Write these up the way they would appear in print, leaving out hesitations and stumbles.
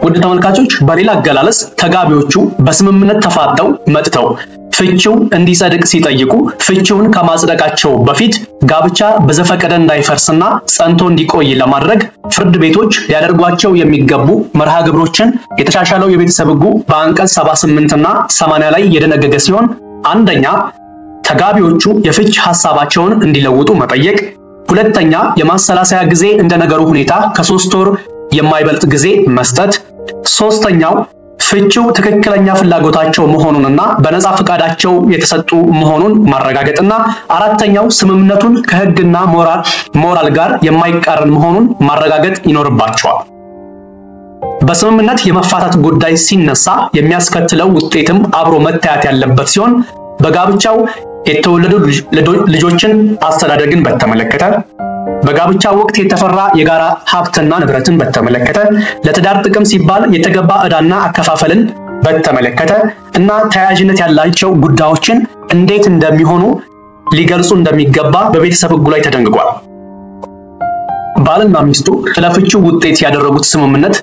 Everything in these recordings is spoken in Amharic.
ውድ ተመልካቾች፣ በሌላ አገላለጽ ተጋቢዎቹ በስምምነት ተፋተው መጥተው ፍቺው እንዲጸድቅ ሲጠይቁ ፍቺውን ከማጽደቃቸው በፊት ጋብቻ በዘፈቀደ እንዳይፈርስና ጸንቶ እንዲቆይ ለማድረግ ፍርድ ቤቶች ሊያደርጓቸው የሚገቡ መርሃ ግብሮችን የተሻሻለው የቤተሰብ ሕጉ በአንቀጽ 78 እና 80 ላይ የደነገገ ሲሆን፣ አንደኛ፣ ተጋቢዎቹ የፍች ሐሳባቸውን እንዲለውጡ መጠየቅ፣ ሁለተኛ፣ የማሰላሰያ ጊዜ እንደ ነገሩ ሁኔታ ከ3 ወር የማይበልጥ ጊዜ መስጠት፣ ሶስተኛው ፍቺው ትክክለኛ ፍላጎታቸው መሆኑንና በነፃ ፈቃዳቸው የተሰጡ መሆኑን ማረጋገጥና አራተኛው ስምምነቱን ከሕግና ሞራል ጋር የማይቃረን መሆኑን ማረጋገጥ ይኖርባቸዋል። በስምምነት የመፋታት ጉዳይ ሲነሳ የሚያስከትለው ውጤትም አብሮ መታየት ያለበት ሲሆን፣ በጋብቻው የተወለዱ ልጆችን አስተዳደግን በተመለከተ፣ በጋብቻ ወቅት የተፈራ የጋራ ሀብትና ንብረትን በተመለከተ፣ ለትዳር ጥቅም ሲባል የተገባ ዕዳና አከፋፈልን በተመለከተ እና ተያያዥነት ያላቸው ጉዳዮችን እንዴት እንደሚሆኑ ሊገልጹ እንደሚገባ በቤተሰብ ሕጉ ላይ ተደንግጓል። ባልና ሚስቱ ስለ ፍቺው ውጤት ያደረጉት ስምምነት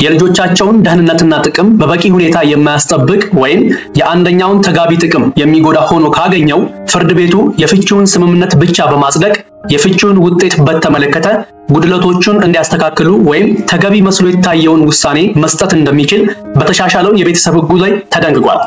የልጆቻቸውን ደህንነትና ጥቅም በበቂ ሁኔታ የማያስጠብቅ ወይም የአንደኛውን ተጋቢ ጥቅም የሚጎዳ ሆኖ ካገኘው ፍርድ ቤቱ የፍቺውን ስምምነት ብቻ በማጽደቅ የፍቺውን ውጤት በተመለከተ ጉድለቶቹን እንዲያስተካክሉ ወይም ተገቢ መስሎ የታየውን ውሳኔ መስጠት እንደሚችል በተሻሻለው የቤተሰብ ሕጉ ላይ ተደንግጓል።